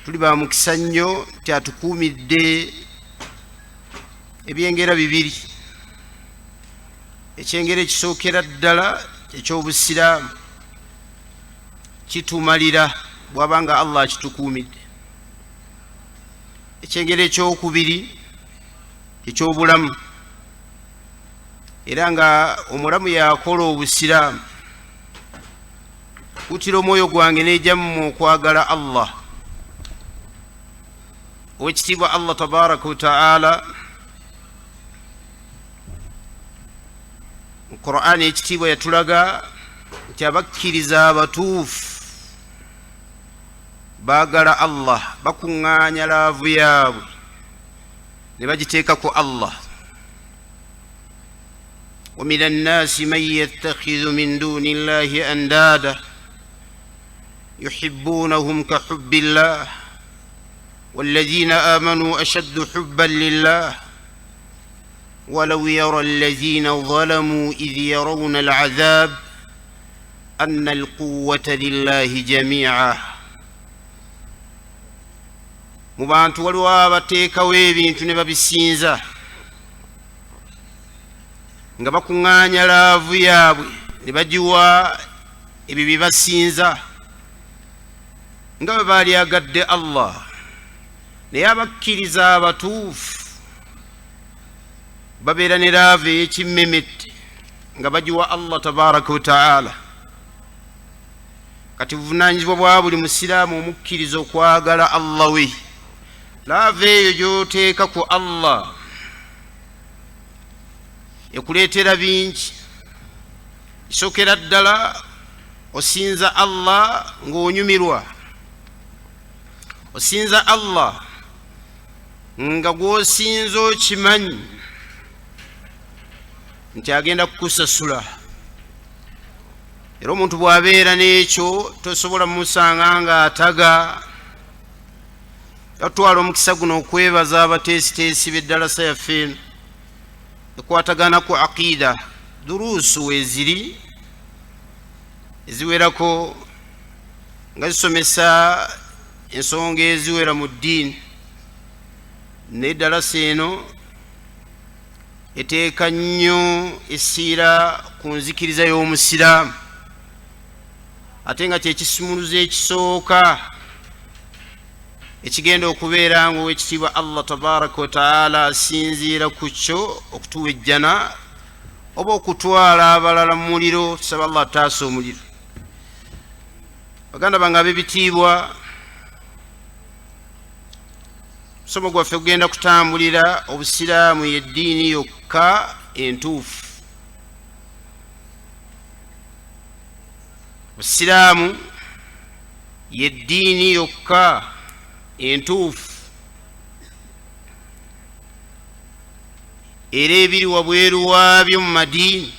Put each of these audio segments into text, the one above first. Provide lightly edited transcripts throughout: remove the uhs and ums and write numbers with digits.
Tuli ba mukisa nnyo nti atukuumidde ebyengera bibiri. Ekyengera ekisookera ddala eky'obusiraamu kitumalira bw'aba nga Allah akitukuumidde. Ekyengera ekyokubiri eky'obulamu, era nga omulamu yakola obusiraamu. Kutira omwoyo gwange n'ejammwe okwagala Allah. Owekitiibwa Allah tabaraka wataala mu Qur'ani ekitiibwa yatulaga nti abakkiriza abatuufu baagala Allah, bakuŋŋaanya laavu yaabwe ne bagiteeka ku Allah. Wa min annaasi man yattakhidhu min duni llahi andaada yuhibbunahum ka hubbi llah walladhina amanu ashaddu hubban lillah walaw yara alladhina zalamu idh yarawna al'adhab anna alquwwata lillahi jami'a. Mu bantu waliwo abateekawo ebintu ne babisinza nga bakuŋŋaanya laavu yaabwe ne bagiwa ebyo bye basinza nga bwe baalyagadde Allah. Naye abakkiriza abatuufu babeera ne laavu ey'ekimmemette nga bagiwa Allah tabaraka wataala. Kati buvunaanyizibwa bwa buli musiraamu omukkiriza okwagala Allah we. Laavu eyo gy'oteeka ku Allah ekuleetera bingi. Ekisookera ddala, osinza Allah ng'onyumirwa, osinza Allah nga gw'osinza okimanyi nti agenda kukusasula. Era omuntu bw'abeera n'ekyo tosobola mumusanga ng'ataga. Yatwala omukisa guno okwebaza abateesiteesi b'eddalasa yaffe eno ekwatagana ku aqida. Duruusu weeziri eziwerako nga zisomesa ensonga eziwera mu ddiini, naye eddalasa eno eteeka nnyo essiira ku nzikiriza y'omusiraamu, ate nga kyekisumuluzo ekisooka ekigenda okubeera nga owekitiibwa Allah tabaraka wataala asinziira ku kyo okutuwa ejjana oba okutwala abalala mu muliro. Tusaba Allah ataasa omuliro. Baganda bange ab'ebitiibwa, omusomo gwaffe gugenda kutambulira obusiraamu yeddiini yokka entuufu. Obusiraamu yeddiini yokka entuufu, era ebiri wabweru waabyo mu madiini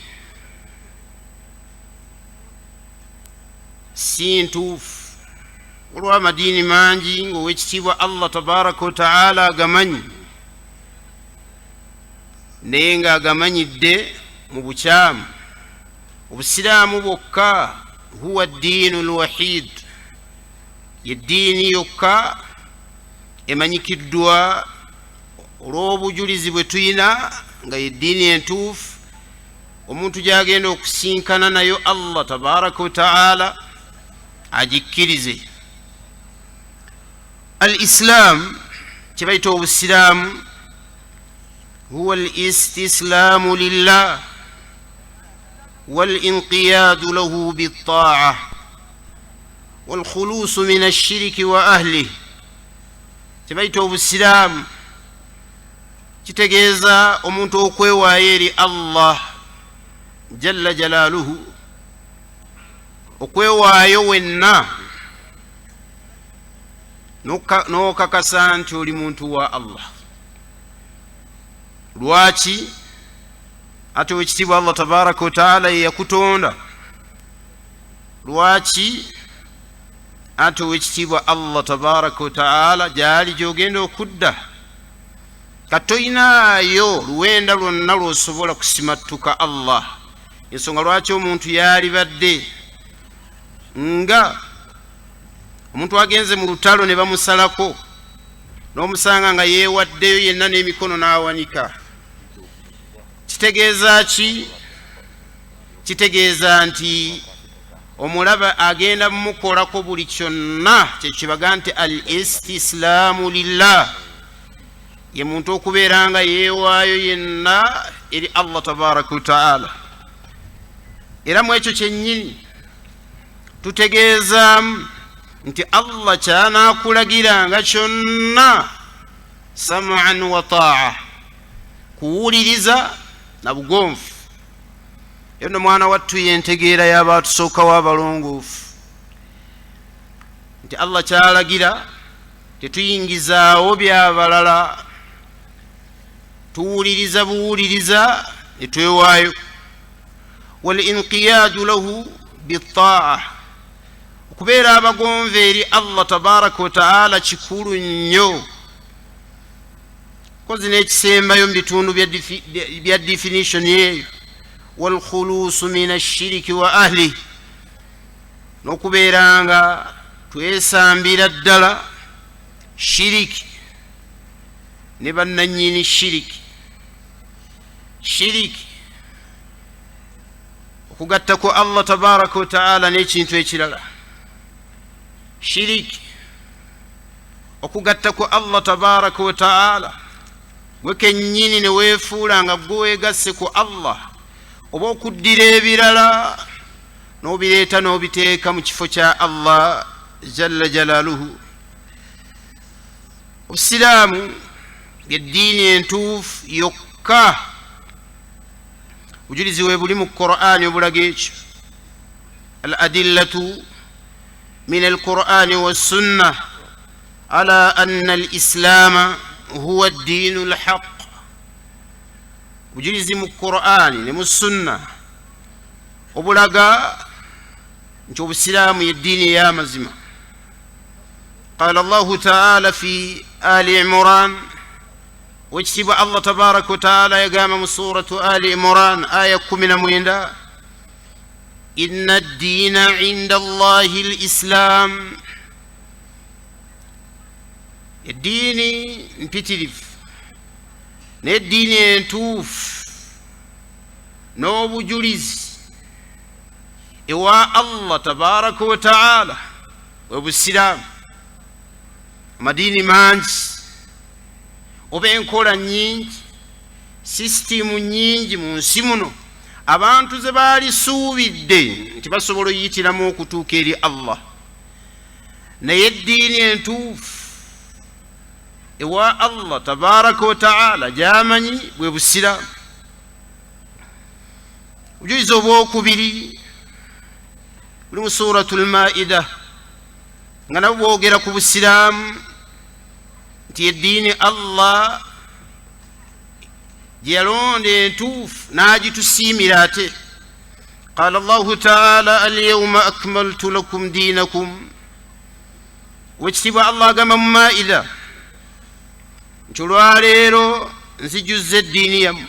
si ntuufu. Waliwo amadiini mangi ng'owekitiibwa Allah tabaraka wataala agamanyi, naye ng'agamanyidde mu bukyamu. Obusiraamu bwokka huwa ddiinu lwahid, yeddiini yokka emanyikiddwa olw'obujulizi bwe tulina nga yeddiini entuufu omuntu gy'agenda okusinkana nayo Allah tabaraka wataala agikkirize. Al islaamu kye bayita obusiraamu huwa al istislaamu lillah walinqiyadu lahu bittaa walkhulusu min ashiriki wa ahlih. Kye bayita obusiraamu kitegeeza omuntu okwewaayo eri Allah jalla jalaaluhu, okwewaayo wenna n'okakasa nti oli muntu wa Allah. Lwaki? Ate owekitiibwa Allah tabaraka wataala ye yakutonda. Lwaki? Ate owekitiibwa Allah tabaraka wataala gyali gyogenda okudda. Katoyinaayo luwenda lwonna lw'osobola kusimattuka Allah. Ensonga lwaki omuntu yaalibadde nga Omuntu agenze mu lutalo ne bamusalako, n'omusanga nga yeewaddeyo yenna n'emikono n'awanika, kitegeeza ki? Kitegeeza nti omulaba agenda mumukolako buli kyonna. Kyekibaga nti al istislaamu lillah ye muntu okubeera nga yeewaayo yenna eri Allah tabaraka wataala. Era mu ekyo kyennyini tutegeezaamu nti Allah kyanaakulagiranga kyonna samaan wa taa, kuwuliriza na bugonvu. Eyo no mwana wattu yentegeera y'abatusookawo abalongoofu, nti Allah kyalagira tetuyingizaawo byabalala, tuwuliriza buwuliriza ne twewaayo. Walinqiyadu lahu bitaa, okubeera abagonvu eri Allah tabaraka wataala kikulu nnyo. Kozi n'ekisembayo mu bitundu bya definition eyo, walkhulusu min ashiriki wa ahli, n'okubeera nga twesambira ddala shiriki ne bannannyini shiriki. Shiriki okugatta ku Allah tabaraka wataala n'ekintu ekirala, shiriki okugatta ku Allah tabaraka wataala gwe kennyini ne weefuula nga gwe weegasse ku Allah, oba okuddira ebirala n'obireeta n'obiteeka mu kifo kya Allah jalla jalaaluhu. Obusiraamu yeddiini entuufu yokka. Bujulizi we buli mu Qur'ani obulaga ekyo, al adillatu min alqur'ani wassunna ala anna alislaama huwa ddiinu lhaq. Bujulizi mu Qur'ani ne mu sunna obulaga nti obusiraamu yeddiini ey'amazima. Qala Allahu taala fi Ali Imran, wekitiibwa Allah tabaraka wataala yagamba mu suratu Ali Imran aya 19, inna ddiina inda Allahi lislam. Eddiini mpitirivu, naye eddiini entuufu n'obujulizi ewa Allah tabaraka wataala bwe busiraamu. Amadiini mangi oba enkola nyingi, sisitimu nyingi mu nsi muno abantu ze baalisuubidde nti basobola oyitiramu okutuuka eri Allah, naye eddiini entuufu ewa Allah tabaraka wataala gyamanyi bwe busiraamu. Obujulizi obwokubiri buli mu suratu lmaida, nga nabo bwogera ku busiraamu nti eddiini Allah gye yalonda entuufu n'agitusiimira. Ate qala Allahu taala alyauma akmaltu lakum diinakum. Wekitiibwa Allah agamba mu Maida nti olwaleero nzijuzza eddiini yammwe,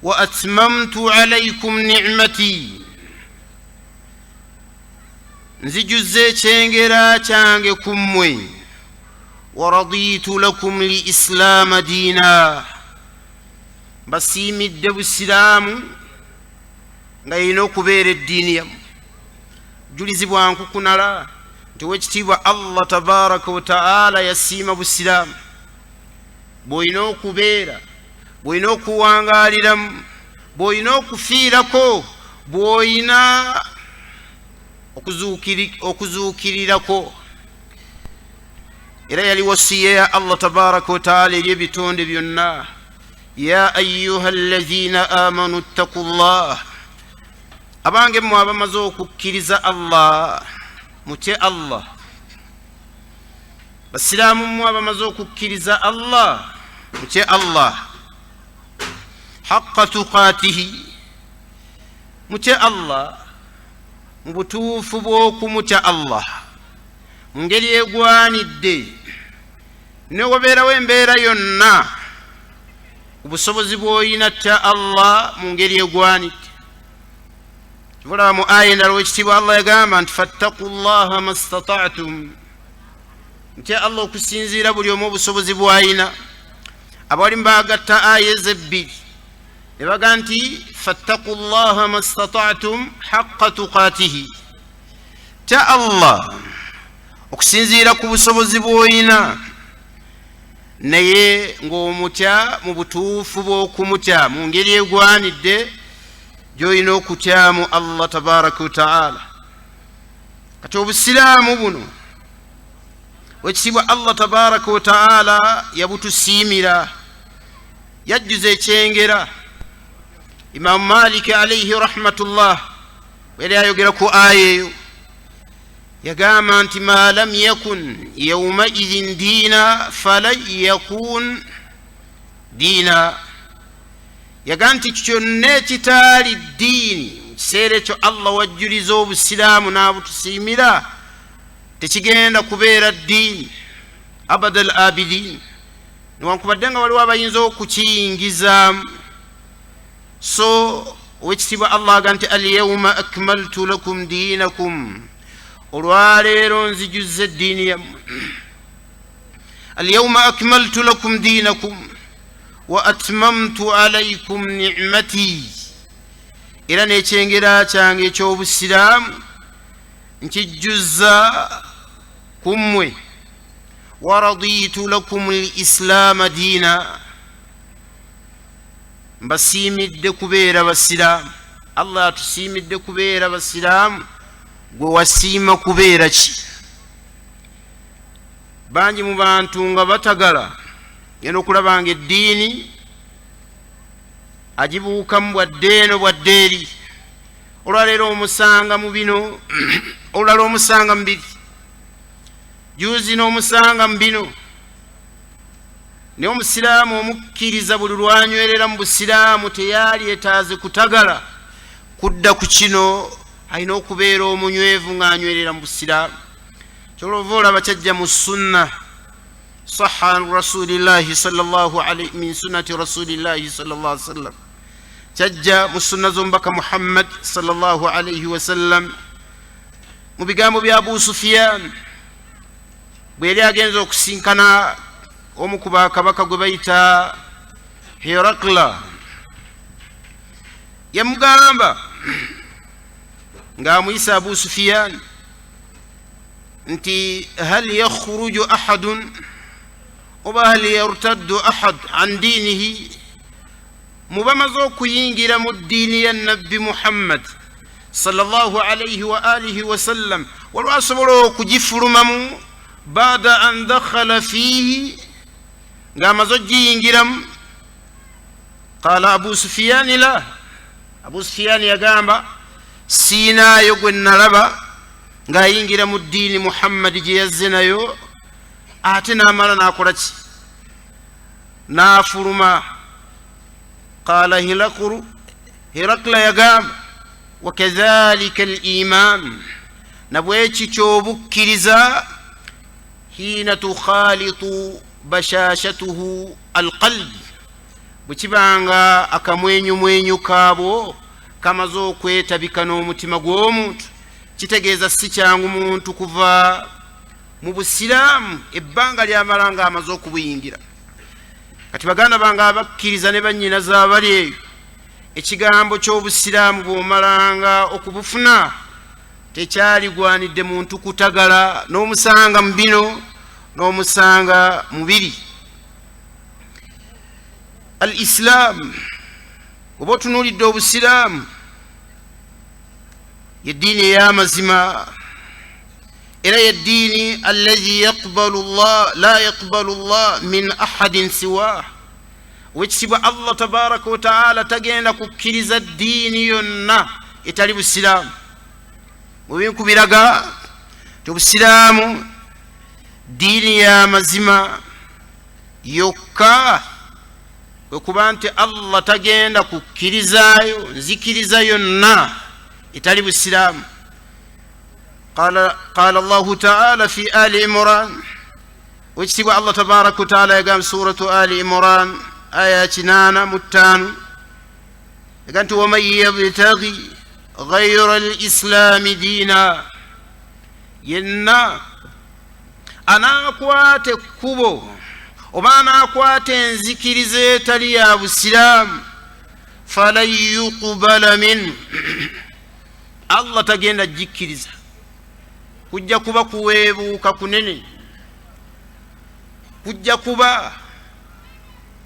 wa atmamtu alaikum nicmati, nzijuzza ekyengera kyange ku mmwe, wa raditu lakum liislaama diina, mbasiimidde busiraamu nga yina okubeera eddiini yammwe. Bujulizi bwa nkukunala nti owekitiibwa Allah tabaraka wataala yasiima busiraamu bw'olina okubeera, bw'olina okuwangaaliramu, bw'olina okufiirako, bw'olina okuzuukirirako. Era yali wasiya ya Allah tabaraka wataala eri ebitonde byonna, ya ayuha allazina amanu ttaku llah, abange mmwe abamaze okukkiriza Allah mutye Allah. Basiraamu mmwe abamaze okukkiriza Allah mutye Allah haqqa tuqatihi, mutye Allah mu butuufu bw'okumutya Allah mu ngeri egwanidde, ne wabeerawo embeera yonna obusobozi bw'olina tya Allah mu ngeri egwanidde. Tubulaba mu aya endala, owekitiibwa Allah yagamba nti fattaku llaha mastata'tum, ntya Allah okusinziira buli omu obusobozi bw'ayina. Abalimu bagatta aya ezo ebbiri ne baga nti fattaku llaha mastata'tum haqqa tuqatihi, tya Allah okusinziira ku busobozi bw'oyina, naye ng'omutya mu butuufu bw'okumutya mu ngeri egwanidde gy'olina okutyamu Allah tabaraka wataala. Kati obusiraamu buno, wekitiibwa Allah tabaraka wataala yabutusiimira, yajjuza ekyengera. Imamu Maliki alaihi rahmatullah yali ayogera ku aya eyo, yagamba nti ma lam yakun yaumaidhin diina falan yakun diina. Yaga nti kyonna ekitaali ddiini mu kiseera ekyo Allah wajjuliza obusiraamu n'abutusiimira tekigenda kubeera ddiini abada al abidin, newankubadde nga waliwo abayinza okukiyingizaamu. So owekitiibwa Allah aga nti alyauma akmaltu lakum diinakum, olwaleero nzijuzza eddiini yammwe. Alyauma akmaltu lakum diinakum wa atmamtu alaikum nicmati, era n'ekyengera kyange eky'obusiraamu nkijjuzza ku mmwe. Wa raditu lakum lislaama diina, mbasiimidde kubeera basiraamu. Allah atusiimidde kubeera basiraamu, gwe wasiima kubeera ki? Bangi mu bantu nga batagala genda okulaba nga eddiini agibuukamu bwadde eno bwadde eri. Olwaleero omusanga mu bino, olulala omusanga mu biri, juzi n'omusanga mu bino. Naye omusiraamu omukkiriza buli lwanywerera mu busiraamu teyalyetaaze kutagala kudda ku kino, alina okubeera omunywevu ng'anywerera mu busiraamu. Kyolova olaba kyajja mu sunna, saha an rasulillahi sallallahu alayhi, min sunnati rasulillahi sallallahu alaihi wasallam, kyajja mu sunna z'omubaka Muhammad sallallahu alaihi wasallam mu bigambo bya Abu Sufiyan bwe yali agenza okusinkana omu ku bakabaka gwe bayita Herakla. Yamugamba ng'amuyisa Abu Sufiyan nti hal yakhruju ahadun oba hal yartaddu ahad an diinihi, mu bamaze okuyingira mu ddiini ya Nabbi Muhammad sallallahu alaihi wa alihi wasallam, waliwo asobola okugifulumamu baada an dakhala fiihi, ng'amaze ogiyingiramu? Qala Abu Sufiyani la, Abu Sufiyani yagamba siinaayo gwe nalaba ng'ayingira mu ddiini Muhammadi gye yazze nayo ate n'amala n'akola ki, n'afuluma. Qala Hirakulu, Hirakula yagamba wakadhalika al iman, nabwekityo obukkiriza hiina tukhalitu bashashatuhu alqalb, bwe kibanga akamwenyumwenyu kaabwo kamaze okwetabika n'omutima gw'omuntu, kitegeeza si kyangu muntu kuva mu busiraamu ebbanga lyamala nga amaze okubuyingira. Kati baganda bange abakkiriza ne bannyina zaabali eyo, ekigambo ky'obusiraamu bw'omalanga okubufuna tekyaligwanidde muntu kutagala n'omusanga mu bino n'omusanga mu biri. Al islaamu, oba otunuulidde obusiraamu, yeddiini ey'amazima, era yeddiini allazi yaqbalu llah la yaqbalu llah min ahadin siwah. Owekitiibwa Allah tabaraka wataala tagenda kukkiriza ddiini yonna etali busiraamu. Mubinkubiraga ti obusiraamu ddiini y'amazima yokka, kwekuba nti Allah tagenda kukkirizaayo nzikiriza yonna etali busiraamu. Qala Allahu taala fi Ali Imran, wekitiibwa Allah tabaraka wataala yagamba suratu Ali Imran aya 85, yaga nti waman yabtagi ghayra alislami diina, yenna anaakwata ekkubo oba anaakwata enzikiriza etali ya busiraamu, falan yuqbala minhu, Allah tagenda gikkiriza. Kujja kuba kuweebuuka kunene, kujja kuba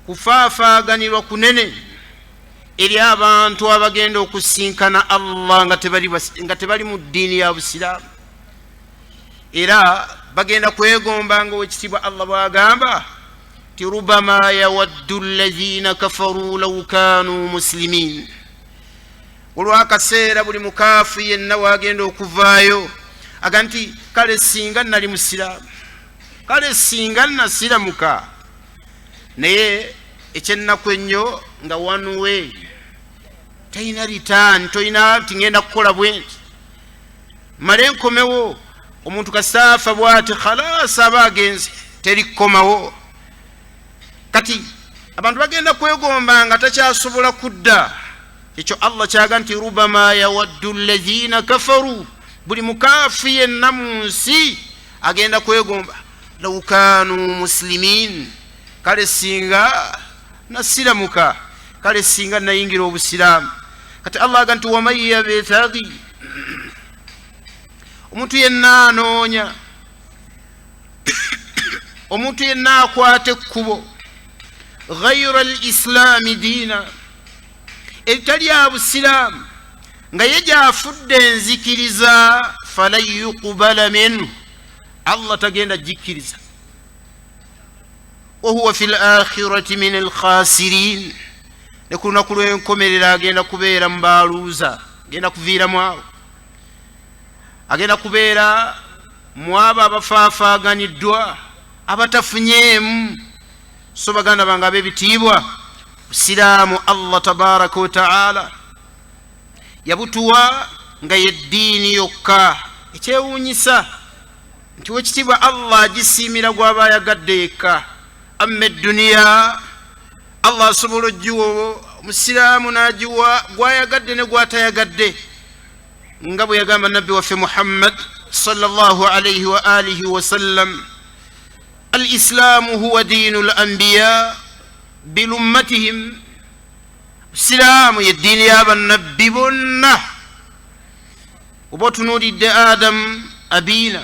kufaafaaganirwa kunene eri abantu abagenda okusinkana Allah nga tebali mu ddiini ya busiraamu. Era bagenda kwegomba nga owekitiibwa Allah bw'agamba ti rubama yawaddu alladhina kafaru law kanu muslimin. Olw'akaseera buli mukaafu yenna wagenda okuvaayo aga nti kale singa nali musiraamu, kale singa nasiramuka. Naye ekyennaku ennyo nga one way, talina return, tolina nti ngenda kukola bwenti male nkomewo. Omuntu kasaafa bwati khalasa aba agenze, teri kukomawo. Kati abantu bagenda kwegomba nga takyasobola kudda. Ekyo Allah kyaga nti rubama yawaddu alladhina kafaru, buli mukaafu yenna mu nsi agenda kwegomba law kanu muslimin, kale singa nasiramuka, kale singa nayingira obusiraamu. Kati Allah aga nti waman yabtagi, omuntu yenna anoonya, omuntu yenna akwata ekkubo ghayra alislaami diina, eritali ya busiraamu, nga ye gyafudde enzikiriza, falan yuqbala minhu, Allah tagenda gikkiriza. Wahuwa fi lakhirati min alkhasirin, ne ku lunaku lw'enkomerero agenda kubeera mu baluuza, agenda kuviiramu awo, agenda kubeera mu abo abafaafaaganiddwa abatafunyeemu. So baganda bange ab'ebitiibwa, busiraamu Allah tabaraka wataala yabutuwa nga yeddiini yokka. Ekyewuunyisa nti wekitiibwa Allah agisiimira gw'aba ayagadde yekka. Amma edduniya Allah asobola ogiwa omusiraamu n'agiwa gw'ayagadde ne gw'atayagadde, nga bwe yagamba nabbi waffe Muhammad sallallahu alayhi wa alihi wasallam, alislaamu huwa diinu l anbiya bilummatihim, busiraamu yeddiini y'abannabbi bonna. Oba otunuulidde Adamu abiina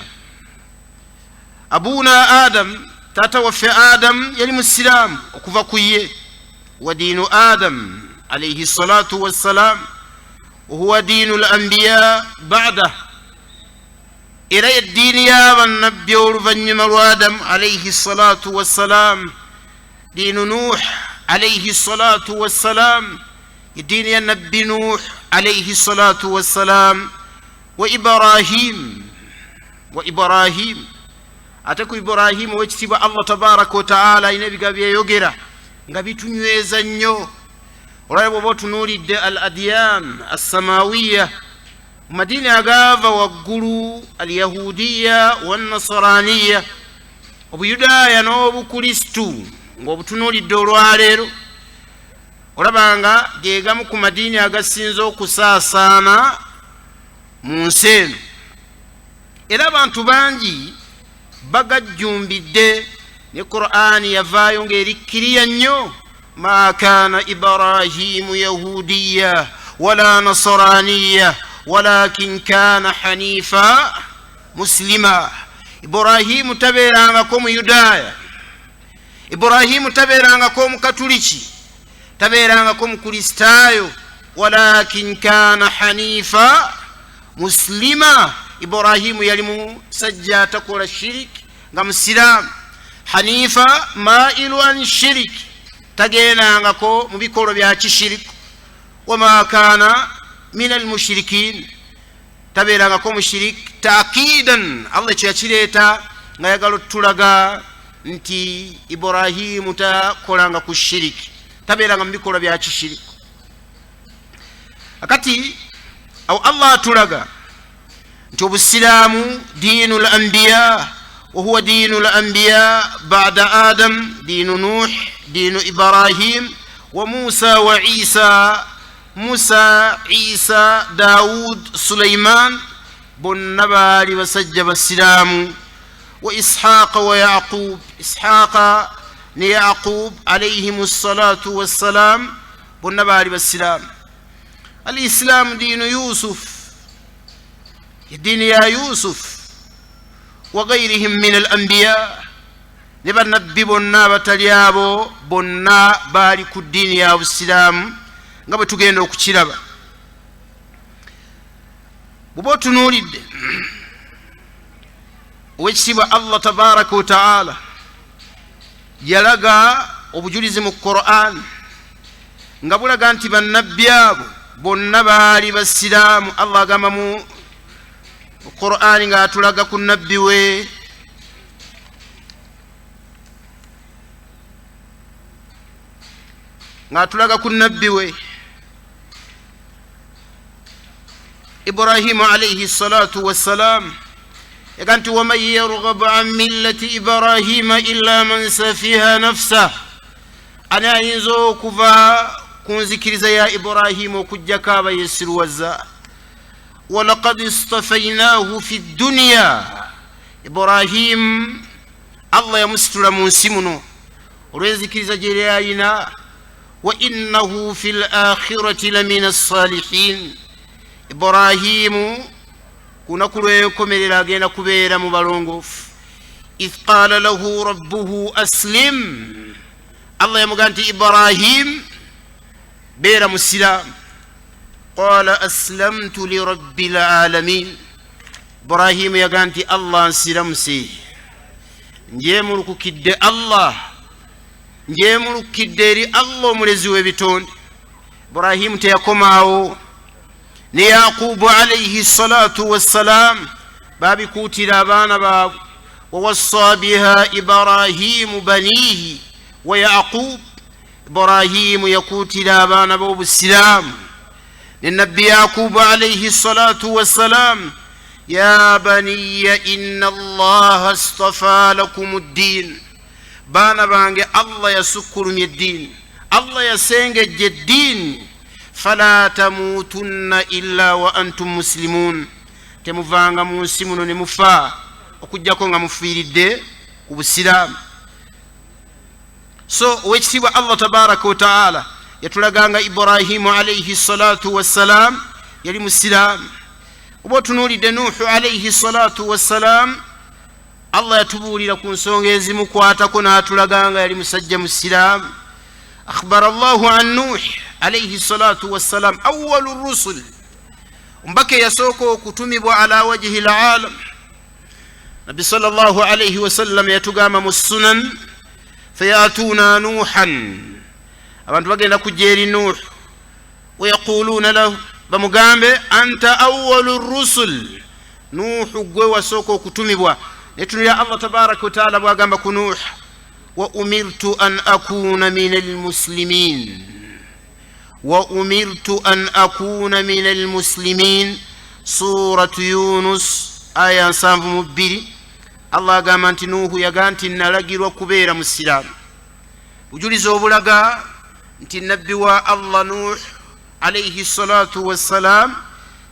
abuuna Adamu, taata waffe Adamu yali musiraamu okuva ku ye. Wa diinu Adamu alayhi salatu wassalam wahuwa diinu l anbiya ba'dah, era yeddiini y'abannabbi oluvannyuma lwa Adamu alayhi salatu wassalam. Diinu Nuh alayhi salatu wassalam, eddiini ya nabbi Nuh alayhi salatu wassalam, wa Ibrahim, wa Ibrahim. Ate ku Ibrahimu owekitiibwa Allah tabaraka wataala alina ebigambo byeyogera nga bitunyweza nnyo. Olwali bwoba otunuulidde al adyan assamawiya, mu madiini agaava waggulu, alyahudiya wannasaraniya, obuyudaaya n'obukristu, ng'obutunuulidde olwaleero olabanga gegamu ku madiini agasinze okusaasaana mu nsi eno, era abantu bangi bagajjumbidde. Ne Qur'ani yavaayo ng'erikkiriya nnyo, ma kana Ibrahimu yahudiya wala nasaraniya walakin kana hanifa muslima. Ibrahimu tabeerangako muyudaaya, Ibrahimu tabeerangako omukatuliki, tabeerangako mukristaayo, walakin kana hanifa muslima. Ibrahimu yali musajja atakola shiriki, nga musiraamu. Hanifa mailu an shiriki, tagendangako mu bikolwa bya kishiriku. Wama kana min almushirikin, tabeerangako mushirik. Takidan Allah ekyo yakireeta nga yagala otulaga nti Ibrahimu takolanga ku shiriki, tabeeranga mu bikolwa bya kishiriku. Akati awo Allah atulaga nti obusiraamu diinu l anbiya, wahuwa diinu l anbiya bada Adam, diinu Nuh, diinu Ibrahim wa Musa wa Isa. Musa, Isa, Daud, Suleiman, bonna baali basajja basiraamu. Wa Ishaqa wa Yaqub, Ishaqa ne Yaqub alaihim salatu wassalam, bonna baali basiraamu. Al islaamu diinu Yusuf, eddiini ya Yusuf, wa gairihim min al anbiya, ne bannabbi bonna abatali abo bonna baali ku ddiini ya busiraamu, nga bwe tugenda okukiraba. Bw'oba otunuulidde owekitiibwa Allah tabaraka wataala yalaga obujulizi mu Quran nga bulaga nti bannabbi abo bonna baali basiraamu. Allah agamba mu Quran ng'atulaga ku nabbi we Ibrahimu alayhi salatu wassalam, yaga nti waman yarghabu an millati Ibrahima illa man safiha nafsah, ani ayinza okuva ku nzikiriza ya Ibrahimu okuggyako aba yeesiruwaza. Walaqad istafainahu fi dduniya, Ibrahimu Allah yamusitula mu nsi muno olw'enzikiriza gye yali ayina. Wa innahu fi lakhirati lamina ssalihin, Ibrahimu ku lunaku lw'enkomerero agenda kubeera mu balongoofu. Idh qala lahu rabbuhu aslim, Allah yamugamba nti Ibrahim beera musiraamu. Qala aslamtu lirabbil alamin, Ibrahimu yagamba nti Allah nsiramuse, njemulukukidde Allah, njemulukukidde eri Allah omulezi w'ebitonde. Ibrahimu teyakomaawo, ne Yaqubu alaihi salatu wassalam babikuutira abaana baabwe. Wawassa biha Ibrahimu banihi wa Yaqub, Ibrahimu yakuutira abaana b'obusiraamu. Ne nabbi Yaqubu alaihi salatu wassalam, ya baniya inna Allaha astafa lakum ddin, baana bange Allah yasukkulumya eddiini, Allah yasengejja eddiini, fala tamuutunna illa wa antum muslimun, temuvanga mu nsi muno ne mufa okuggyako nga mufiiridde ku busiraamu. So owekitiibwa Allah tabaraka wataala yatulaganga Ibrahimu alaihi salatu wassalam yali musiraamu. Oba otunuulidde Nuuhu alaihi salatu wassalam, Allah yatubuulira ku nsonga ezimukwatako n'atulaganga yali musajja musiraamu. Akhbara Allahu an Nuh alaihi salatu wassalam awalu rusul, omubaka eyasooka okutumibwa ala wajihi lalam. Nabbi sallallahu alaihi wasallam yatugamba mu sunan, fayatuna Nuhan, abantu bagenda kujja eri Nuh, wayaquluuna lahu, bamugambe anta awalu rusul, Nuhu gwe wasooka okutumibwa. Netunulira Allah tabaraka wataala bwagamba ku Nuh, wa umirtu an akuna min almuslimin, wa umirtu an akuna min almuslimin. Suratu Yunus aya 72, Allah agamba nti Nuhu yaga nti nalagirwa kubeera musiraamu. Bujulizi obulaga nti nabbi wa Allah Nuh alaihi salatu wassalam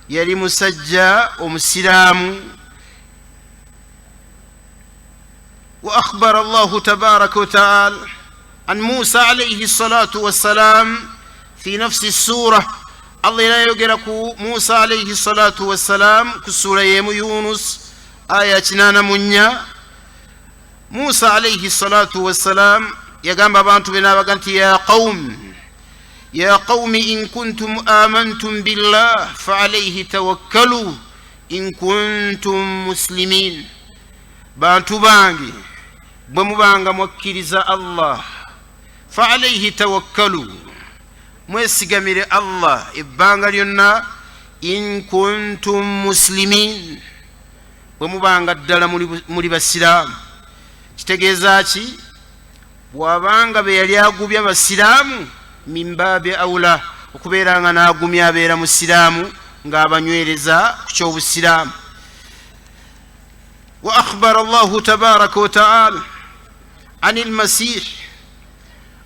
yali musajja omusiraamu. Wa akhbara Allahu tabaraka wataala an Musa alaihi salatu wassalam fi nafsi sura, Allah era yayogera ku Musa alaihi salatu wassalam ku ssuula y'emu Yunus aya 84. Musa alaihi salatu wassalam yagamba abantu be n'abaga nti ya qaum, ya qaumi in kuntum amantum billah fa alaihi tawakkalu in kuntum muslimin, bantu bange bwe mubanga mwakkiriza Allah, fa alaihi tawakkalu, mwesigamire Allah ebbanga lyonna, in kuntum muslimin, bwe mubanga ddala muli basiraamu. Kitegeeza ki? Bw'abanga be yali agubya basiraamu, min baabi aula okubeera nga n'agumya abeera musiraamu ng'abanywereza ku ky'obusiraamu. Wa akhbara Allahu tabaraka wataala ani lmasih,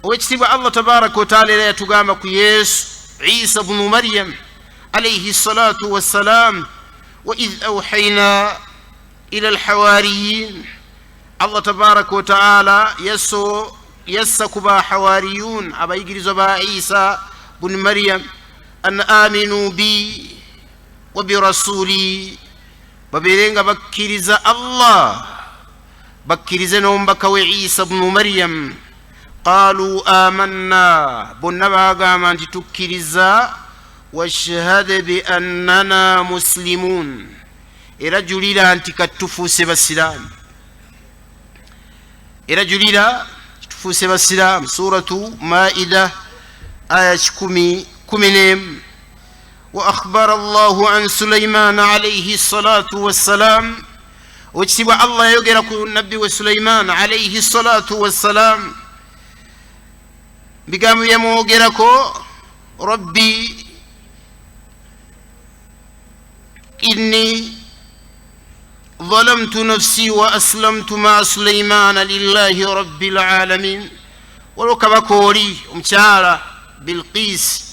owekitiibwa Allah tabaraka wataala era yatugamba ku Yesu Isa bunu Maryam alaihi salatu wassalam. Waidh auhaina ila alhawariyin, Allah tabaraka wataala yassa ku bahawariyun, abayigirizwa ba Isa bunu Maryam, an aminu bi wa birasuli, babeere nga bakkiriza Allah, bakkirize n'omubaka we Isa bunu Maryam. Qalu amanna, bonna bagamba nti tukkiriza. Washhad bi annana muslimun, era julira nti katufuuse basiraamu, era julira tufuuse basiraamu. Suratu Maida aya 111. Wa akhbara Allahu an Sulaimana alaihi salatu wassalam, owekitiibwa Allah yayogera ku nabbi we Sulaiman alaihi salatu wassalam, bigambo byamwogerako: rabbi inni ظلمت نفسي وأسلمت مع سليمان لله رب العالمين. Waliwo kabaka oli omukyala Bilqis,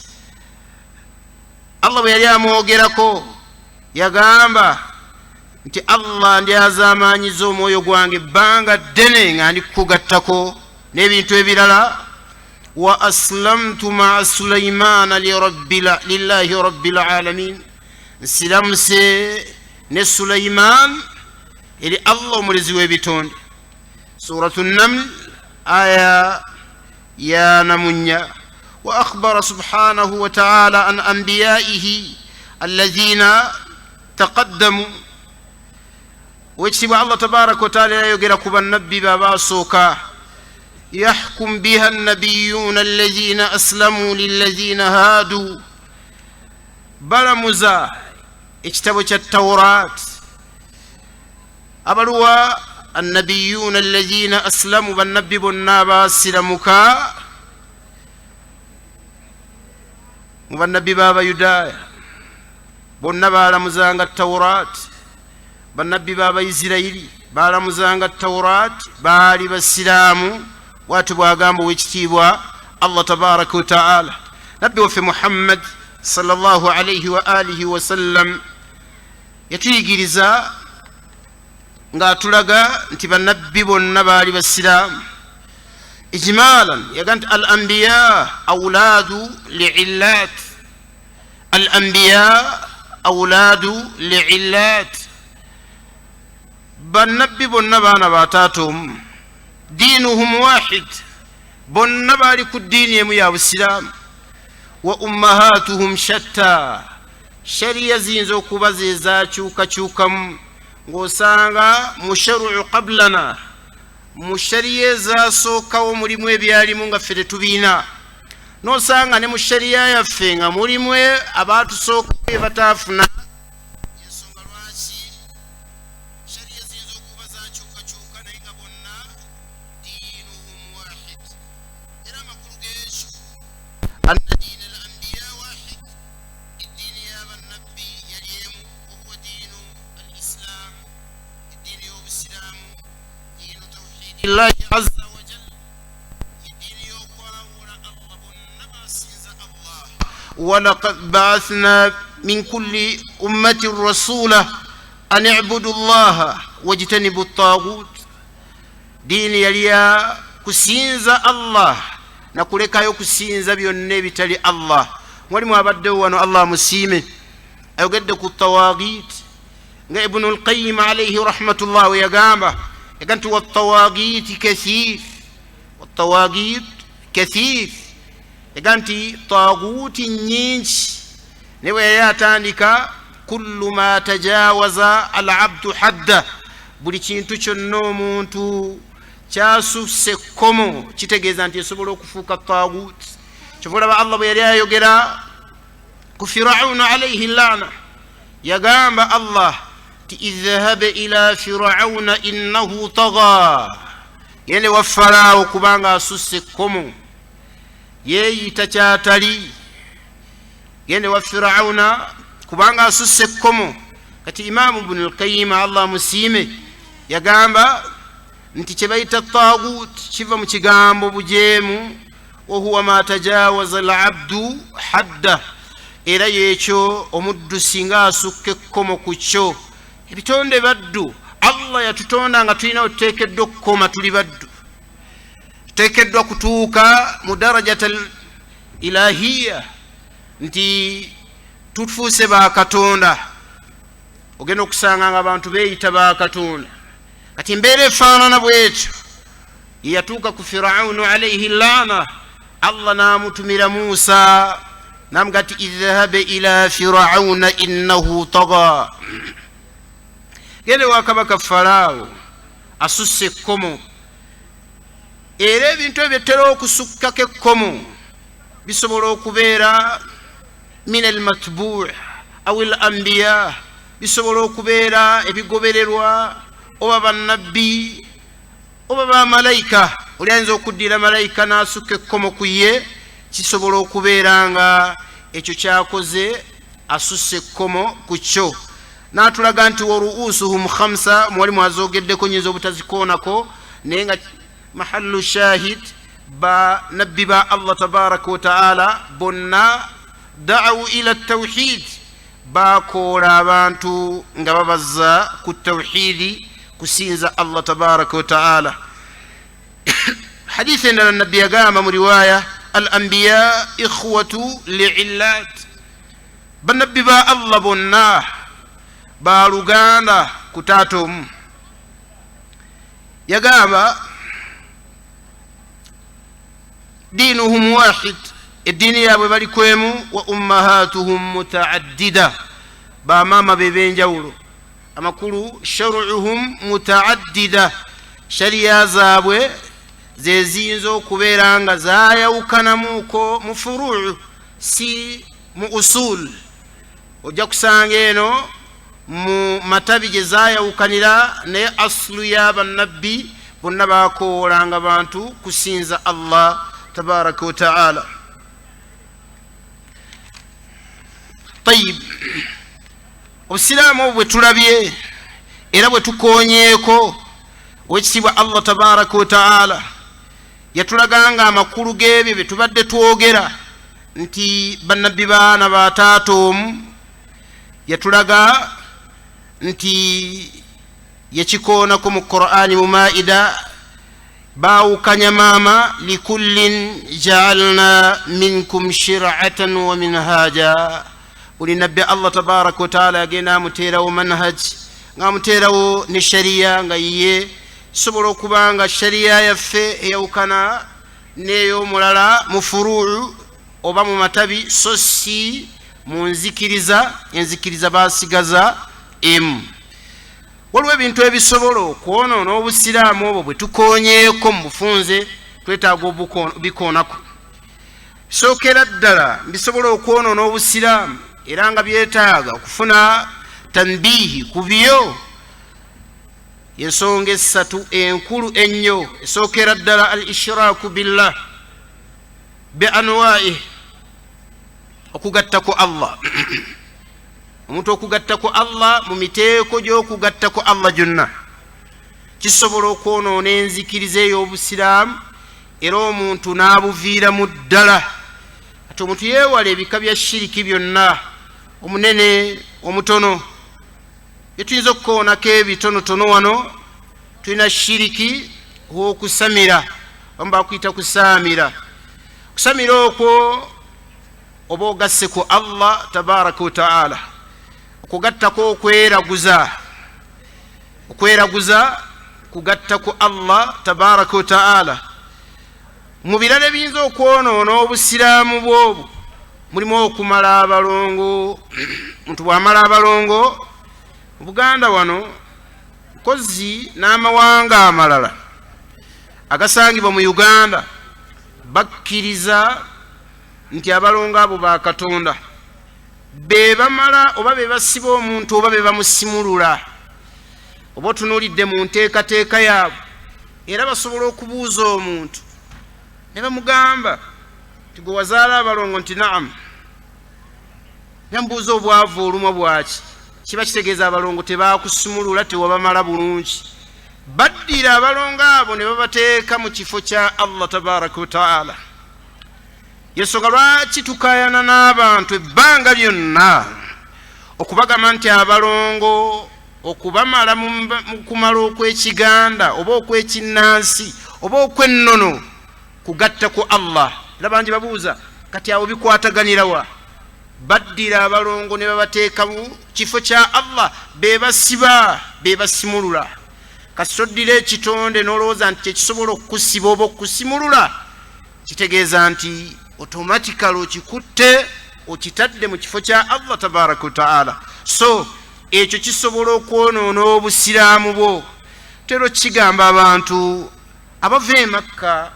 Allah bwe yali amwogerako yagamba nti Allah ndyazaamaanyiza omwoyo gwange ebbanga ddene nga ndi kukugattako n'ebintu ebirala. Wa aslamtu maa Sulaimaana lillahi rabbil alamin, nsiramuse ne Sulaiman eri Allah omulezi w'ebitonde. Suratu Naml aya ya 44. Wa akhbara subhanahu wa taala an anbiyaihi alladhina taqaddamu, owekitiibwa Allah tabaraka wataala yayogera ku bannabbi babasooka. Yahkum biha annabiyuna alladhina aslamu lilladhina haadu, balamuza ekitabo kya Taurat. Abaluwa annabiyuna alladhina aslamu, bannabbi bonna basiramuka mu bannabbi b'Abayudaaya bonna balamuzanga Taurat, bannabbi b'Abaisirayiri balamuzanga Taurat, baali basiraamu. Bwatyo bwagamba owekitiibwa Allah tabaraka wataala. Nabbi waffe Muhammad sallallahu alaihi wa alihi wasallam yatuyigiriza ng'atulaga nti bannabbi bonna baali basiraamu ijmalan. Yaga nti al anbiya auladu liillat, al anbiya auladu liillat, bannabbi bonna baana bataata omu, diinuhum wahid, bonna baali ku ddiini emu ya busiraamu. Wa ummahatuhum shatta, shariya ziyinza okuba zezakyukakyukamu, ng'osanga mu sharuu qablana, mu shariya ezasookawo mulimu ebyalimu nga ffe tetubiina, n'osanga ne mu shariya yaffe nga mulimu abatusookawo bye bataafuna. Ensonga lwaki shariya ziyinza okuba zakyukakyuka naye nga bonna diinuhum wahid. Era amakulu g'ekyo anna diina al anbiya wahid, eddiini y'abannabbi yali emu, wahuwa diinu al islam, eddiini y'obusiraamu, diinu tawhidi llahi azza wajal, eddiini y'okwawula Allah, bonna basinza Allah. Walaqad baathna min kulli ummatin rasula an ibudu llaha wajtanibu tagut, diini yali ya kusinza Allah nakulekayo kusinza byonna ebitali Allah. Mwalimu abaddewo wano, Allah amusiime, ayogedde ku tawagit nga Ibunu Lqayim alaihi rahmatullah we yagamba, yaga nti watawagiti kathir, watawagit kathir, yaga nti taguti nyingi. Naye bwe yali atandika kullu ma tajawaza alabdu hadda, buli kintu kyonna omuntu kyasusse ekkomo kitegeeza nti esobola okufuuka tagut. Kyova olaba Allah bwe yali ayogera ku Firauna alaihi lana, yagamba Allah ti idhhab ila Firauna innahu taga, gende wa Faraawo kubanga asusse ekkomo, yeeyita kyatali, gende wa Firauna kubanga asusse ekkomo. Kati Imamu Bunu Lkayima Allah amusiime yagamba nti kye bayita tagut kiva mu kigambo bujeemu. Wahuwa ma tajawaza alabdu hadda, era yekyo omuddu singa asukka ekkomo ku kyo. Ebitonde baddu, Allah yatutonda nga tulina wetuteekeddwa okukoma, tuli baddu, tuteekeddwa kutuuka mu darajat al ilahiya nti tufuuse bakatonda. Ogenda okusanga nga abantu beeyita bakatonda. Kati embeera efaanana bwetyo yeyatuuka ku Firaunu alaihi llana. Allah n'amutumira Musa namuga ti idhhabe ila Firauna innahu taga, gende wa kabaka Faraawo, asusse ekkomo. Era ebintu ebyo bitera okusukkako ekkomo, bisobola okubeera min almatbuu aw al anbiya, bisobola okubeera ebigobererwa oba bannabbi oba bamalayika. Oli ayinza okuddira malayika n'asukka ekkomo ku ye, kisobola okubeera nga ekyo kyakoze asusse ekkomo ku kyo. N'atulaga nti waruusuhum khamsa, mwali mwazogeddeko, nyinza obutazikoonako, naye nga mahallu shahid, banabbi ba Allah tabaraka wataala bonna da'awu ila tawhid, bakoola abantu nga babazza ku tawhidi, kusinza Allah tabaraka wataala. Hadithi endala nabbi yagamba mu riwaya, al anbiya ikhwatu liillat, banabbi ba Allah bonna baluganda ku taata omu. Yagamba diinuhum wahid, eddiini yaabwe bali kwemu, wa ummahatuhum mutaaddida, bamaama be benjawulo. Amakulu sharuuhum mutaaddida, shariya zaabwe zeziyinza okubeera nga zayawukanamuko mu furuu, si mu usul. Ojja kusanga eno mu matabi gye zayawukanira, naye asulu y'abannabbi bonna bakoowolanga bantu kusinza Allah tabaraka wataala. Tayib, obusiraamu obwo bwe tulabye era bwe tukonyeeko, owekitiibwa Allah tabaraka wataala yatulaganga amakulu g'ebyo bye tubadde twogera nti bannabbi baana ba taata omu. Yatulaga nti yakikoonako mu Qur'ani mu Maida, baawukanya maama, likullin jaalna minkum shiratan wa minhaja. Buli nabbi Allah tabaraka wataala agenda amuteerawo manhaj, ngaamuteerawo ne shariya nga yiye. Sobola okuba nga shariya yaffe eyawukana n'ey'omulala mu furuu oba mu matabi, so si mu nzikiriza. Enzikiriza basigaza emu. Waliwo ebintu ebisobola okwonoona obusiraamu obwo bwe tukonyeeko mu bufunze, twetaaga obikoonako. Sookera ddala bisobola okwonoona obusiraamu era nga byetaaga okufuna tanbiihi ku byo, ensonga essatu enkulu ennyo. Esookera ddala al ishraaku billah bi anwaih, okugatta ku Allah. Omuntu okugatta ku Allah mu miteeko gy'okugatta ku Allah gyonna kisobola okwonoona enzikiriza ey'obusiraamu, era omuntu n'abuviiramu ddala. Ati omuntu yeewala ebika bya shiriki byonna, omunene, omutono. Byetuyinza okukoonako ebitonotono wano, tulina shiriki w'okusamira, abamu bakuyita kusaamira. Kusamira okwo oba ogasse ku Allah tabaraka wataala. Okugattako okweraguza, okweraguza kugatta ku Allah tabaraka wataala. Mu birala ebiyinza okwonoona obusiraamu bwobwo mulimu okumala abalongo. Omuntu bw'amala abalongo mu Buganda wano nkozi n'amawanga amalala agasangibwa mu Uganda, bakkiriza nti abalongo abo bakatonda be bamala oba be basiba omuntu oba be bamusimulula. Oba otunuulidde mu nteekateeka yaabwe, era basobola okubuuza omuntu ne bamugamba nti gwe wazaala abalongo? Nti naamu. Nemubuuza obwavu olumwa bwaki? Kiba kitegeeza abalongo tebakusimulula, tewabamala bulungi. Baddira abalongo abo ne babateeka mu kifo kya Allah tabaraka wataala. Yensonga lwaki tukayana n'abantu ebbanga lyonna okubagamba nti abalongo okubamala mu kumala okw'ekiganda oba okw'ekinnansi oba okw'ennono kugatta ku Allah. Era bangi babuuza kati awo bikwataganirawa? Baddira abalongo ne babateeka mu kifo kya Allah, be basiba, be basimulula. Kasita oddira ekitonde n'olowooza nti kyekisobola okukusiba oba okukusimulula, kitegeeza nti automatically okikutte okitadde mu kifo kya Allah tabaraka wataala. So ekyo kisobola okwonoona obusiraamu bwo. Tera okukigamba abantu abava e Makka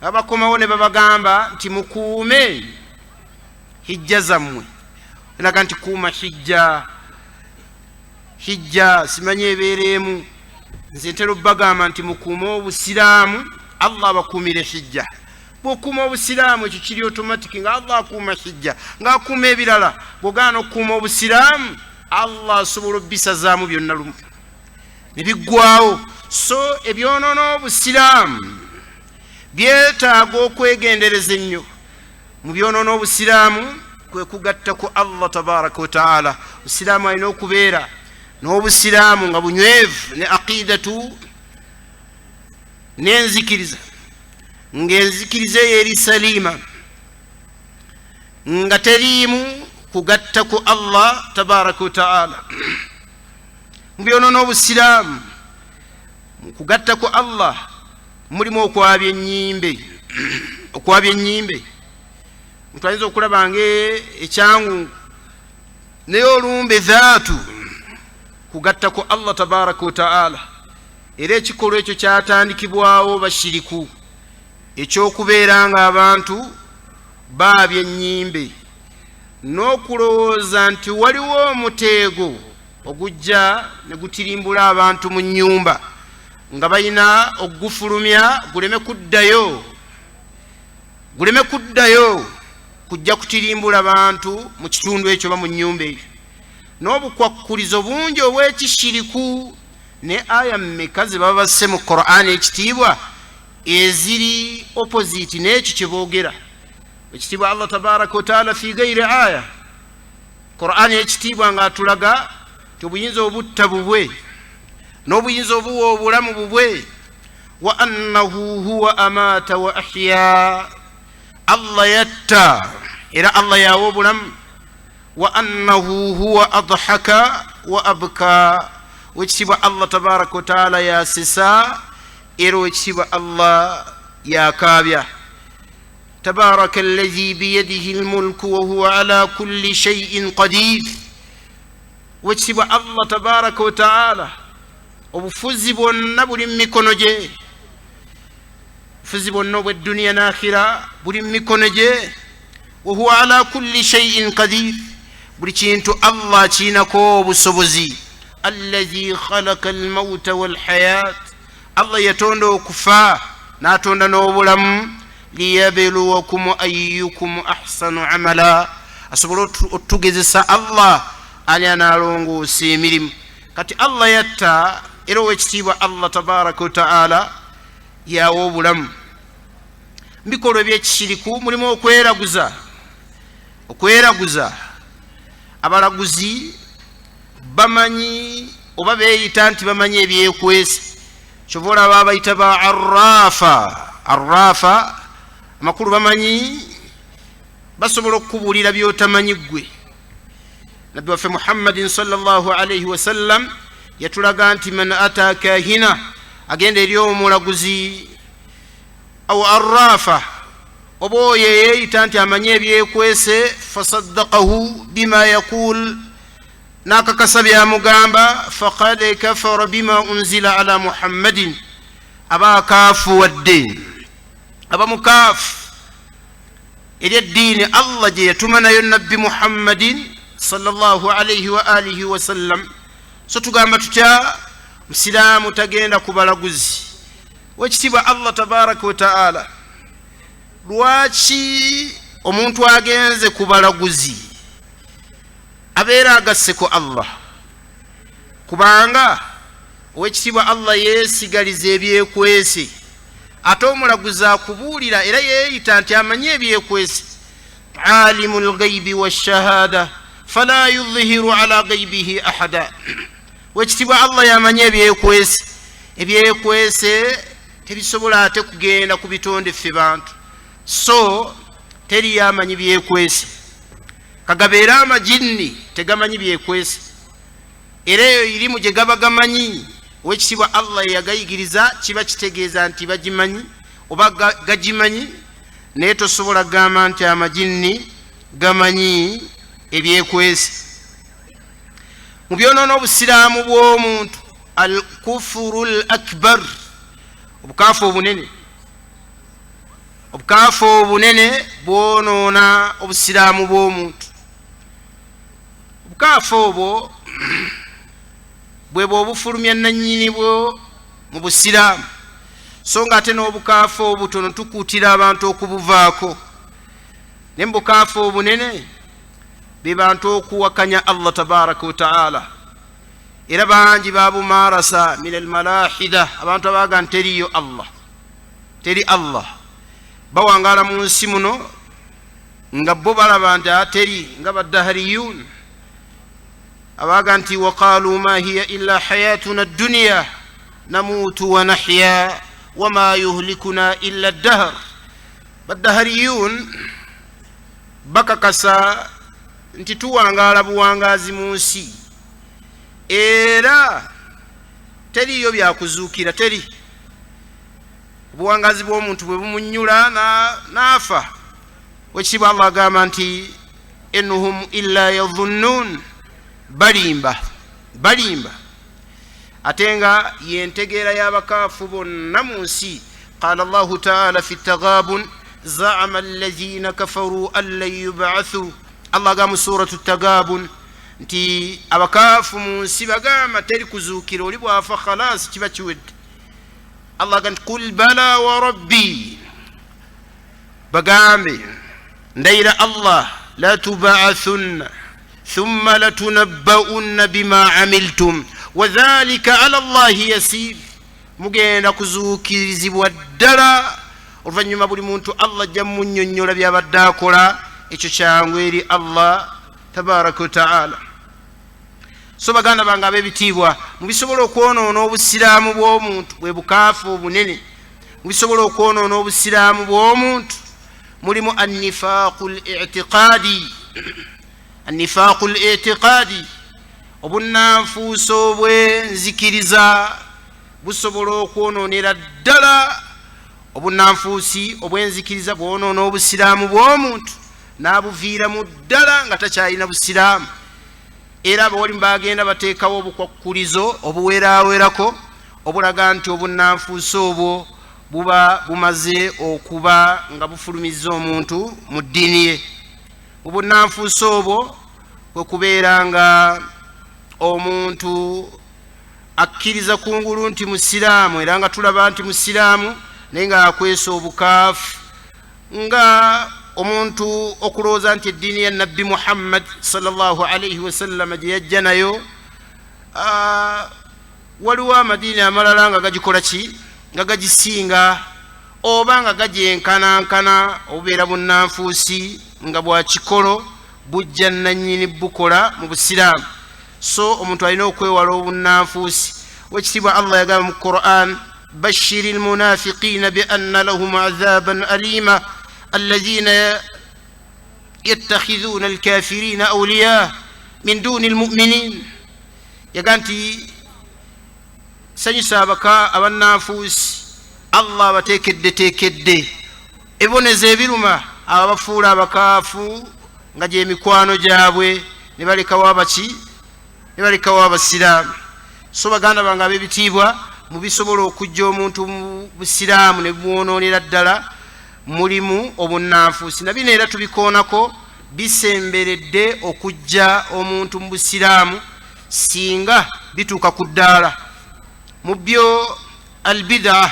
abakomawo ne babagamba nti mukuume hijja zammwe, eraga nti kuuma hijja, hijja simanyi ebeera emu. Nze ntera obbagamba nti mukuume obusiraamu, Allah abakuumire hijja. Bw'okuuma obusiraamu ekyo kiri automatic nga Allah akuuma hijja, ng'akuuma ebirala. Bw'ogaana okukuuma obusiraamu, Allah asobola obbisazaamu byonna lumu ne biggwawo. So ebyonoona obusiraamu byetaaga okwegendereza ennyo. Mu byonoona obusiraamu kwe kugatta ku Allah tabaraka wataala. Obusiraamu alina okubeera n'obusiraamu nga bunywevu ne aqidatu n'enzikiriza, ng'enzikiriza eyo eri saliima, nga teriimu kugatta ku Allah tabaraka wataala. Mu byonoona obusiraamu mu kugatta ku Allah mulimu okwabya ennyimbe. Okwabya ennyimbe omuntu ayinza okulaba nga ekyangu, naye olumbe dhaatu kugatta ku Allah tabaraka wataala. Era ekikolwa ekyo kyatandikibwawo bashiriku, ekyokubeera nga abantu baabya ennyimbe n'okulowooza nti waliwo omuteego ogujja ne gutirimbula abantu mu nnyumba nga balina okugufulumya guleme kuddayo, guleme kuddayo kujja kutirimbula bantu mu kitundu ekyo oba mu nnyumba eyo, n'obukwakkulizo bungi obw'ekishiriku. Ne aya mmeka ze baba basse mu Qur'ani ekitiibwa eziri opposite n'ekyo kye boogera? Ekitiibwa Allah tabaraka wataala fi gairi aya Qur'ani ekitiibwa ng'atulaga nti obuyinza obutta bubwe n'obuyinza obuwa obulamu bubwe. Wa annahu huwa amaata wa ahya, Allah yatta era Allah yawa obulamu. Wa annahu huwa adhaka wa abka, wekitiibwa Allah tabaraka wataala yasesa era owekitiibwa Allah yakaabya. Tabaraka allazi biyadihi lmulku wahuwa ala kulli shaiin qadir, wekitiibwa Allah tabaraka wataala obufuzi bwonna buli mu mikono gye, obufuzi bwonna obwedduniya n'akhira buli mu mikono gye. Wahuwa ala kulli shaiin qadir, buli kintu Allah akiinako obusobozi. Allazi khalaka almauta walhayat, Allah yatonda okufa n'atonda n'obulamu, liyabluwakum ayukum ahsanu amala, asobole otugezesa Allah ani analongoosa emirimu. Kati Allah yatta era owekitiibwa Allah tabaraka wataala yawa obulamu. Mubikolwa ebyekishiriku mulimu okweraguza. Okweraguza, abalaguzi bamanyi oba beeyita nti bamanyi ebyekwese, kyova olaba abayita ba arrafa. Arrafa amakulu bamanyi, basobola okukubuulira byotamanyi ggwe. Nabbi waffe Muhammadin salllah alaihi wasallam yatulaga nti man ata kahina, agenda eri omulaguzi au arrafa, oba oyo eyeeyita nti amanyi ebyekwese, fasaddakahu bima yaqul, n'akakasa byamugamba, faqad kafara bima unzila ala Muhammadin, aba akaafuwadde, aba mukaafu eri eddiini Allah gye yatuma nayo Nabbi Muhammadin salllah alaihi wa alihi wasallam. So tugamba tutya? Musiraamu tagenda ku balaguzi. Wekitiibwa Allah tabaraka wataala, lwaki omuntu agenze ku balaguzi abeera agasse ku Allah? Kubanga owekitiibwa Allah yeesigaliza ebyekwese. Ate omulaguzi akubuulira era yeeyita nti amanyi ebyekwese. Alimu lgaibi washahada fala yudhihiru ala gaibihi ahada. Wekitibwa Allah yamanyi ebyekwese, ebyekwese tebisobola ate kugenda ku bitonde ffe bantu. So teri yamanyi byekwese, kagabeere amajinni tegamanyi byekwese, era eyo irimu gye gaba gamanyi owekitiibwa Allah yeyagayigiriza, kiba kitegeeza nti bagimanyi oba gagimanyi, naye tosobola kugamba nti amajinni gamanyi ebyekwese. Mu byonoona obusiraamu bw'omuntu, al kufuru l akbar, obukaafu obunene. Obukaafu obunene bwonoona obusiraamu bw'omuntu. Obukaafu obwo bwe bwobufulumya nannyini bwo mu busiraamu, so nga ate n'obukaafu obutono tukuutira abantu okubuvaako. Naye mu bukaafu obunene be bantu okuwakanya Allah tabaraka wataala, era bangi babumarasa min almalahida, abantu abaga nti teriyo Allah, teri Allah, bawangaala mu nsi muno nga bo balaba nti ateri, nga badahariyun abaga nti waqalu ma hiya illa hayatuna dduniya namuutu wa nahya wama yuhlikuna illa ddahar. Badahariyun bakakasa nti tuwangaala buwangaazi mu nsi, era teriiyo byakuzuukira, teri obuwangaazi bw'omuntu bwe bumunyula n'afa. Wekitiibwa Allah agamba nti inhum illa yadhunnun, balimba, balimba, ate nga yentegeera y'abakaafu bonna mu nsi. Qala Allahu taala fi tagabun zaama allazina kafaru an lan yubathu. Allah agamba mu suratu Tagabun nti abakaafu mu nsi bagamba teri kuzuukira, oli bwafa khalas kiba kiwedde. Allah aga nti qul bala wa rabbi, bagambe ndayira Allah, latubaathunna thumma latunabbaunna bima amiltum wadhalika ala Llahi yasir. Mugenda kuzuukirizibwa ddala, oluvannyuma buli muntu Allah ajja munyonnyola byabadde akola, ekyo kyangu eri Allah tabaraka wataala. So baganda bange ab'ebitiibwa, mubisobola okwonoona obusiraamu bw'omuntu bwe bukaafu obunene. Mubisobola okwonoona obusiraamu bw'omuntu mulimu annifaaqu litiqaadi, annifaaqu litiqaadi, obunnanfuuso obw'enzikiriza busobola okwonoonera ddala. Obunnanfuusi obw'enzikiriza bwonoona obusiraamu bw'omuntu n'abuviiramu ddala nga takyalina busiraamu. Era abawalimu bagenda bateekawo obukwakkulizo obuweraawerako obulaga nti obunnanfuusi obwo buba bumaze okuba nga bufulumizza omuntu mu ddiini ye. Mu bunnanfuusi obwo kwe kubeera nga omuntu akkiriza kungulu nti musiraamu, era nga tulaba nti musiraamu, naye nga akwesa obukaafu, nga omuntu okulowooza nti eddiini ya Nabbi Muhammad sallallahu alaihi wasallama gye yajja nayo, waliwo amadiini amalala nga gagikola ki, nga gagisinga oba nga gagyenkanankana. Obubeera bunnanfuusi nga bwa kikolo bujja nannyini bukola mu busiraamu. So omuntu alina okwewala obunnanfuusi. Wekitiibwa Allah yagamba mu Quran, bashiri lmunafiqina bianna lahum adhaban alima alladhina yattakhidhuna alkafirina awliya min duni lmuminin. Yaga nti sanyusa abaka abannanfuusi, Allah abateekeddeteekedde ebibonezo ebiruma ababafuula abakaafu nga gyemikwano gyabwe, ne balekawo abaki, ne balekawo abasiraamu. So baganda bange ab'ebitiibwa, mu bisobola okujja omuntu mu busiraamu ne bumwonoonera ddala mulimu obunnanfuusi, na bino era tubikoonako bisemberedde okujja omuntu mu busiraamu singa bituuka ku ddaala. Mu byo albidaa,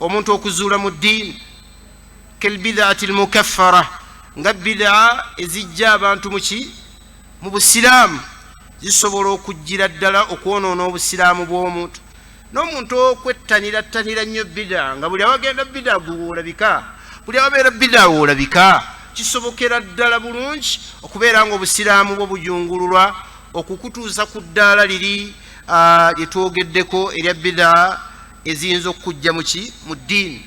omuntu okuzuula mu ddiini, kelbidaati lmukaffara, nga bidaa ezijja abantu muki mu busiraamu zisobola okujjira ddala okwonoona obusiraamu bw'omuntu. N'omuntu okwettanira-ttanira nnyo bida, nga buli awagenda bida gwe woolabika, buli awabeera bida woolabika, kisobokera ddala bulungi okubeera nga obusiraamu bwo bujungululwa okukutuusa ku ddaala liri lye twogeddeko erya bida eziyinza okukujja muki mu ddiini.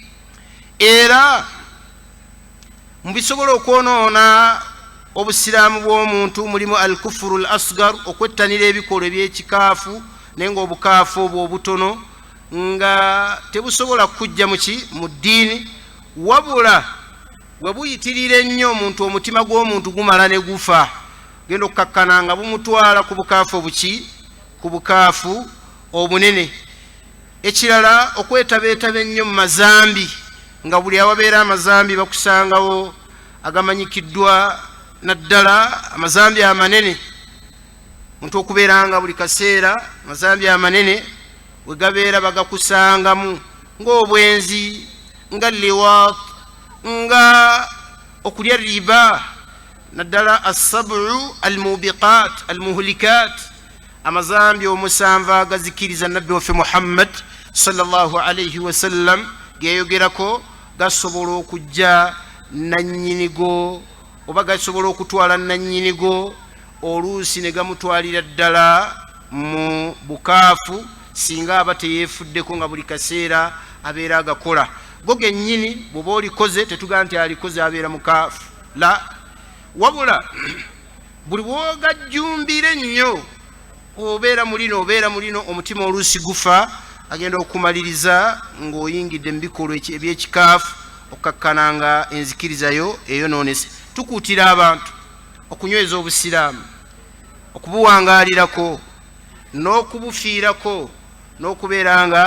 Era mu bisobola okwonoona obusiraamu bw'omuntu mulimu alkufuru al asgar, okwettanira ebikolwa ebyekikaafu, naye nga obukaafu obwo obutono nga tebusobola kukujja muki mu ddiini, wabula we buyitirira ennyo omuntu, omutima gw'omuntu gumala ne gufa, genda okukakkana nga bumutwala ku bukaafu obuki, ku bukaafu obunene. Ekirala, okwetabeetaba ennyo mu mazambi, nga buli awabeera amazambi bakusangawo agamanyikiddwa, naddala amazambi amanene. Muntu okubeera nga buli kaseera amazambi amanene we gabeera bagakusangamu, ng'obwenzi, nga liwat, nga okulya riba, naddala assabu almubiqat almuhlikat, amazambi omusanvu agazikiriza Nabbi waffe Muhammad sallallahu alaihi wasallam geyogerako, gasobola okujja nanyinigo oba gasobola okutwala nanyinigo oluusi ne gamutwalira ddala mu bukaafu, singa aba teyeefuddeko nga buli kaseera abeera agakola. Go gennyini bw'oba olikoze, tetugaa nti alikoze abeera mukaafu, la, wabula buli bwogajjumbira ennyo obeera mulino, obeera mulino, omutima oluusi gufa, agenda okumaliriza ng'oyingidde mu bikolwa ebyekikaafu, okukakkana nga enzikirizayo eyonoonese. Tukuutira abantu okunyweza obusiraamu, okubuwangaalirako n'okubufiirako, n'okubeera nga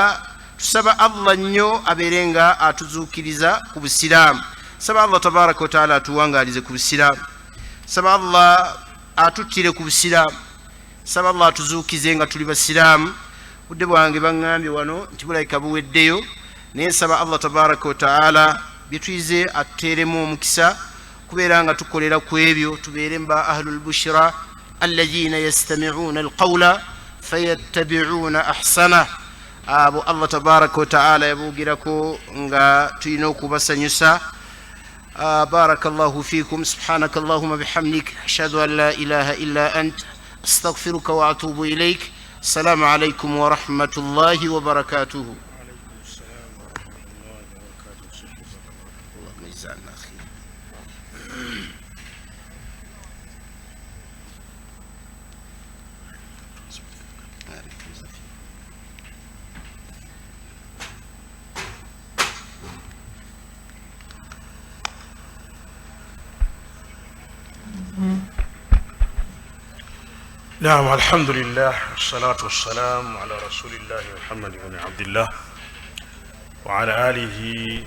tusaba Allah nnyo abeere nga atuzuukiriza ku busiraamu. Saba Allah tabaraka wataala atuwangaalize ku busiraamu, saba Allah atuttire ku busiraamu, saba Allah atuzuukize nga tuli basiraamu. Budde bwange baŋŋambye wano nti bulabika buweddeyo, naye nsaba Allah tabaraka wataala byetuyize atuteeremu omukisa kubeera nga tukolera ku ebyo, tubeere mba ahlul bushra alladhina yastami'una alqawla fayattabi'una ahsana. Abo Allah tabaraka wataala yabuugirako nga tulina okubasanyusa. بارك الله فيكم. سبحانك اللهم بحمدك، أشهد أن لا إله إلا أنت، أستغفرك وأتوب إليك. السلام عليكم ورحمة الله وبركاته. وعليكم السلام ورحمة الله وبركاته. اللهم اجزانا خير. نعم، الحمد لله والصلاة والسلام على رسول الله محمد بن عبد الله وعلى آله.